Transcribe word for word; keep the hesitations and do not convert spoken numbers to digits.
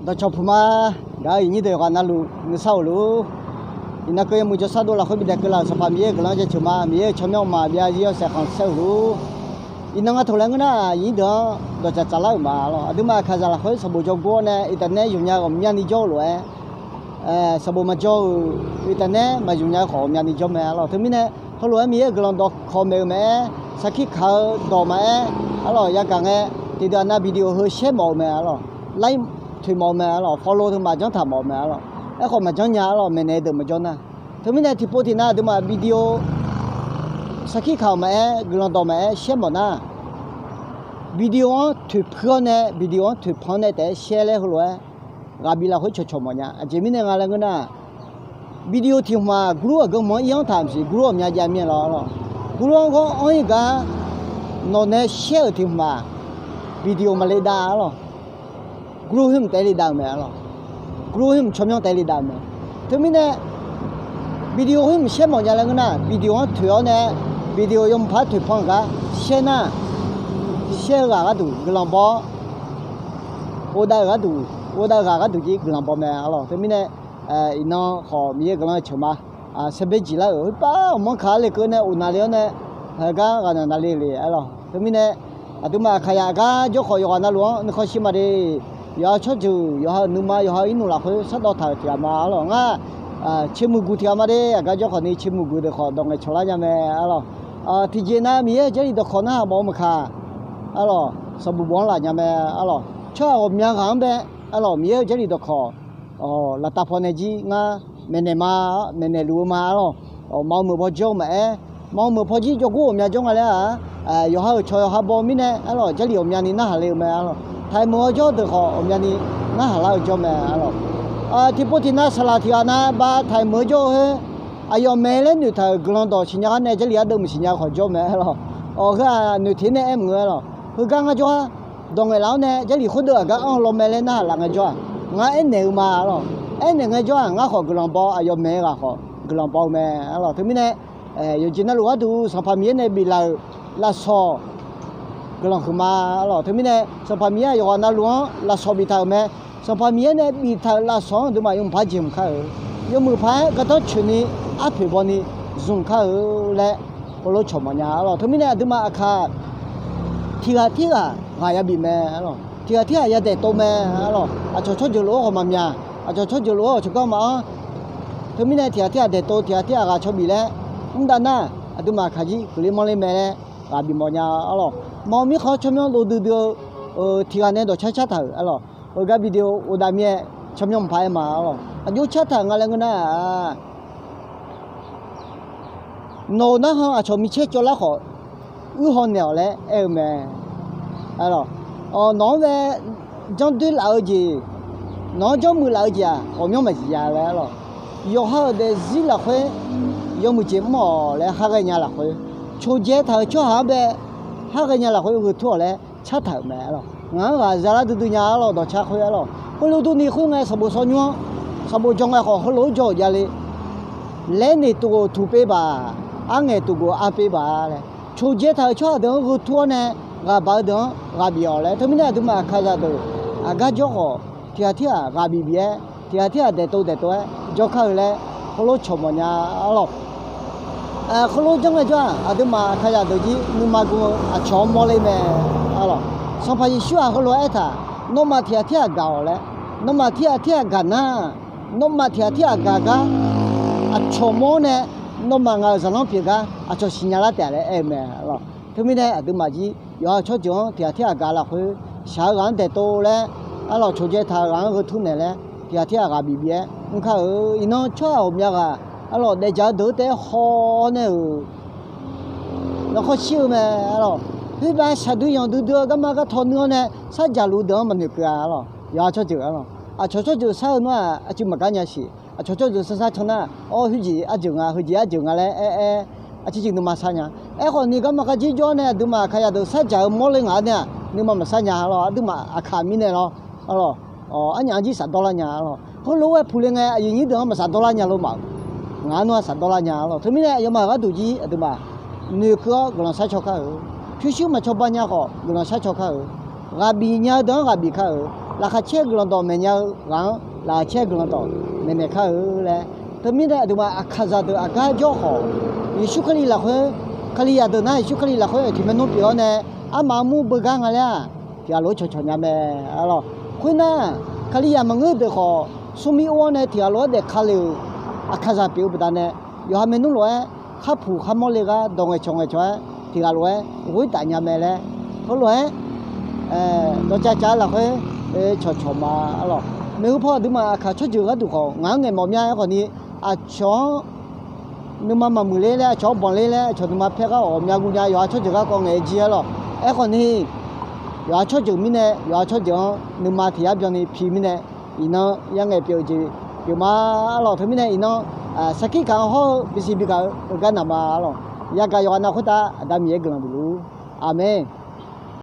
Dawqcawq puq ma. Gaq-eu iqnyir deuq yawqghaq navluf nuisar-euq luf. Iqnan keuv yawmuiq jawrshar dov lafkhoer bidaef keuvlaf-euq Sanqpaq Miqyaer-euq guiqlanq jaceuq ma. Miqyaer-euq tsawrmyanr mqmaq byav zir yawshaef khanqsaer-euq luf. Iqnan nga taq laer ngeur nar, iqnyir deuq-anr dawqdzaq tsaflar-euq ma lawr. Aqduimaf aqkaqzaq lafkhoer sanqbof jawr gur-awr nae, internet yawqnya ghawqmyani jawr-eu lof-aer, sanqbof maqjawr-euq, internet maqyuq nya-eu khawf ghawqmyani jawr mae arlawr. Teumirnae, heulof-aer Miqyaer-euq guiqlanq dawqkawq maeq-eu mae-aer, sarkir kaq-eu dawq maqaer, arlawr yagaq ngae, tiqdeuq-aq nav video heu share mawf-eu mae arlawr. Like toeq mawf-eu mae arlawr. Follow teumaf janr taq mawf-eu mae arlawr. Aerkhawf maqjanr nya arlawr, maeqnaeq deuq maqjawr nar. Teumirnae tiqpov tiqnav aqduimaf video sarkir kaq-euq maqaer, guiqlanq dawq maqaer share mawf nar, video-anr toeqpuir-awr nae, video-anr toeqpanq-awr nae taef-aer share laer heulof-aer ghaq bif lafkhoer cawqcawq mawf nya. Aqjeq mirnae nga laer ngeur nar, video tiq hmq-aq, gurlur aqgeu hmq-anr ir-anr taq maqsiq, gurlur ghawqmya jav mir-a lawr arlawr. Gurlur-anr ghawr anr ir gar nawq nae share-euq tiq hmq-aq, video maqle dav arlawr. Gurlur khoer mq taef le dav-eu mae arlawr. Gurlur khoer mq tsawrmyanr taef le dav-eu mae. Teumirnae, video khoer mq share mawf nya laer ngeur nar, video-anr toeq-awr nae, video yawmuiq paq-aer toeqpanq gar share nar, share-eu ghaq gharduq guiqlanq baw-awr, ghofdav-euq gharduq, ghofdav-eu ghaq gharduq jir guiqlanq baw mae arlawr. Teumirnae, iqnan khawf Miqyaer guiqlanq-eu ceuq ma. Saber jeq lar-euq khoerpav ghawqmanr kaq-anr lekeuv nae of navle-awr nae, heugar ghaq naq navle le arlawr. Teumirnae, aqduimaf aqkaqzaq aqgar jawr khawf yawqghaq navluf-anr nuikhanr shir ma de. Yawqha tsawrjeuq, yawqha-euq nuima, yawqha-euq irnmq lafkhoer sardawv taq-euq tiq ghaq ma arlawr. Ngar, ceqmuiq guq tiq ghaq ma de. Aqgar jawr khawf ni ceqmuiq guq deuq khawf dawq ngaeqcawq lar nya mae arlawr. Tiqjeq nav Miqyaer-euq Jarlif dawqkawq narhaq mawf-eu maqkaq arlawr, sanqbof bof-anr laf nya mae arlawr. Tsawrhaq ghawqmya ghaq-anr bae arlawr, Miqyaer-euq Jarlif dawqkawq laftav paw nae jir ngar maeqnaeq ma, maeqnaeq luf-eu ma arlawr. Maqmeuq paw jawr-eu maqaer, maqmeuq paw jir jawrgor ghawqmya jawr nga laer-aq, yawqha-euq cawq yawqha baw mirnae arlawr, Jarlif ghawqmyani narhaq le-eu mae arlawr. Taqhaiq meuq-awr jawr-eu deuq khawf ghawqmyani narhaq lar-eu jawr mae arlawr. Tiqpov tiqnav saqlaq tiq ghaq nav bav taqhaiq meuq-eu jawr-eu khoer, aqyawf maeq laer noeqtaq-euq guiqlanq dawq siqnya gar nae Jarlif ardeuv mq siqnya khawf jawr mae arlawr. Awq heu-aq noeqteq nae aer mq-eu arlawr. Heugar ngar jawr-ar, dawq ngaeqlaf-awr nae Jarlif khoerdeuv aqgar anr-eu lawr mae laer narhaq laf ngaejawr-aq, ngar aernaeq-eu ma arlawr. Aernaeq ngaejawr-aq, ngar khawf guiqlanq baw, aqyawf maeq-eu ghaq khawf guiqlanq baw-eu mae arlawr. Teumirnae, yawqjeq navluf gharduq Sanqpaq Miqyaer nae biflaf-euq lafsawq guiqlanq huiqma arlawr. Teumirnae Sanqpaq Miqyaer-aq yawqghaq navluf-anr lafsawq biftaq-euq mae. Sanqpaq Miqyaer nae biftaq-euq lafsawq-anr aqduimaf yawmuiq paq-aer jeq mq kar-euq, yawmuiq paq-aer gardanr coeqni arpoeq bawni zmq kar-eu laer heulof cawq mawf nya arlawr. Teumirnae aqduimaf aqkaq tiq ghaq tirghaq ghaq yabif mae arlawr. Tiq ghaq tirghaq yadaeq tov mae arlawr. Aqcawq tsawrjeuq lof-aer ghawq maqmyaq, aqcawq tsawrjeuq lof-aer ghawq cawqgar maqanr. Teumirnae tiq ghaq tirghaq daeq tov, tiq ghaq tirghaq ghaq caw bif laer mr dav nar, aqduimaf aqkaq jir huiqler manrler mae laer ghaq bif mawf nya arlawr. Maqaw mirkhanq-anr tsawrmyanr dov duidui-eu tiq ghaq nae dawqcar car taq-euq arlawr. Heugar video of dav mir-aer tsawrmyanr mq paq-aer ma arlawr. Aqjox car taq-euq nga laer ngeur nar-aq, nawq-euq narkhan aqcawq micaer cawvlar khawf uir haw naeq-awq laer aer-eu mae. Nawq-anr bae janr doer laf-eu jeq, nawq-anr janrmuiq laf-eu jeq-aq ghawqmyanr maqsiq ya laer arlawr. Yawqha-euq daefzir lafkhoer yawmuiq jeq mr-awq laer khar ghae nya lafkhoer, coqdzae taq-euq tsawrhaq-anr bae khar ghae nya lafkhoer gheu tur-awq laer car taq-euq mae arlawr. Ngaq-anr ghaq zalar duidui nya arlawr, dawqcar khoer arlawr. Khoerlof durni khoerngae sanqbof sawr nymr-anr, sanqbof jawr ngae khawf heulof-aer jawr-euq javle. Laer noeq tuf ghof tuq pov baq, ar ngaeq tuf ghof ar pov baq laer, coqdzae taq-euq tsawrhaq deuq-anr gheu tur-awr nae, ghaq baq-eu deuq-anr ghaq bif-awq laer. Teumirnae aqduimaf aqkaqzaq deuq aqgar jawr khawf, tiq ghaq tirghaq ghaq bif bif-aer, tiq ghaq tirghaq daeq tov daeq tov-aer jawr kar-eu laer heulof cawq mawf nya arlawr. Heulof janr ngaejawr-aq, aqduimaf aqkaqzaq deuq jir nuima gu-eu aqcawq-anr mawrler mae arlawr. Sanqpaq Yeqsur-aq heulof-aer aertaq, nawmaf tiq ghaq tirghaq gaq-awq laer, nawmaf tiq ghaq tirghaq gaq nar, nawmaf tiq ghaq tirghaq gaq gar aqcawq mawr nae, nawmaf ngaq-euq zaqlanr pyeuf gar aqcawq siqnya lar taef laer aer-eu mae arlawr. Teumirnae aqduimaf jir yawqha-euq tsawrjeuq-anr tiq ghaq tirghaq gaq lafkhoer, shaq-eu ghaq-anr daeq tov laer, arlawr coqdzae taq-eu ghaq-anr gheu tur naeq laer, tiq ghaq tirghaq ghaq bif bif-aer mr kar-euq. Iqnan tsawrhaq ghawqmya ghaq arlawr daefjaq-eu deuq-anr taef-aer haw-awr nae-euq lafkhoer shir-eu mae arlawr. Khoerbav shaqdui yanqdui dui-eu garma gartaw nuir-awr nae sarjaqluf deuq-anr maqnoeq keuv-a arlawr. Yawqha tsawrjeuq arlawr, aqcawq tsawrjeuq sar-eu nar-aq aqcuiv maqgar nya siq. Aqcawq tsawrjeuq sar sar can nar, awr, heujeq arjeuq nga, heujeq arjeuq nga laer aer aer, aqcuiv jeq nuima sar nya. Aerkhawf ni garma garjir jawr-awr nae aqduimaf aqkaqzaq deuq sarjaq-eu mawrle ngaq-anr nae-aq nuima maqsar nya arlawr. Aqduimaf aqkaq mirnae lawr arlawr, arnyaf-anr jir shafdawr lar nya arlawr. Heulof-aer puq le ngae aqyuif nyir deuq-anr maqshafdawr lar nya lor maf-euq. Ngaq-anr nar shafdawr lar nya arlawr. Teumirnae aqyawfmaf gharduq jir aqduimaf noeqkeuv-awr guiqlanq shar caw kar-euq. Pyurshuir maqcawba nya khawf guiqlanq shar caw kar-euq. Ghaq bif nya-eu deuq-anr ghaq bif kar-euq. laqkhaq caer guiqlanq dawq maeqnya-eu ghaq-anr laqkhaq caer guiqlanq dawq maeqnaeq kar-eu laer. Teumirnae aqduimaf aqkaqzaq deuq aqgar jawr khawf, Yeqsur Kali lafkhoer, Kalizaq deuq nar Yeqsur Kali lafkhoer oeq tiq maernmr pyeuf-awr nae, armaf armur beugar nga laer-aq, tiq ghaq lof-aer cawqcawq nya mae, arlawq. Khoernar, Kalizaq maqngeur deuq khawf, smrmir or-awr nae tiq ghaq lof-aer daefkale-euq aqkaqzaq pyeuf-eu baqdanae, yawqha maernmr lof-aer kharpuq kharmawr le gar dawq ngaeqcawq ngaeqcawq-aer tiq ghaq lof-aer ghoer taf nya mae laer, heulof-aer dawqcav cav-eu lafkhoer cawqcawq ma, arlawq. Maeqhu paw aqduimaf aqkaq tsawrjeuq gharduq khawf ngaq-anr ngaeqmawf mya-aer khawfni, aqcawq-anr nuima maqmuiq ler laer, aqcawq-anr banq ler laer, aqcawq nuima paer gar ghawqmya guvnya yawqha tsawrjeuq garkawv ngaeq-eu jir, arlawq. Aerkhawfni, yawqha tsawrjeuq mirnae yawqha tsawrjeuq-anr nuima tiq yar byanni pi mirnae, iqnan yarngaeq pyeuf-eu jeq pyeuf ma, arlawq. Teumirnae iqnan sarkir kaq-anr hawr-eu bisiq bigaq-eu heugar naq ma, arlawq. Yagaq yawqghaq nav khoertav Aqda Miqyaer guiqlanq bifluf-ur. Aqmeq.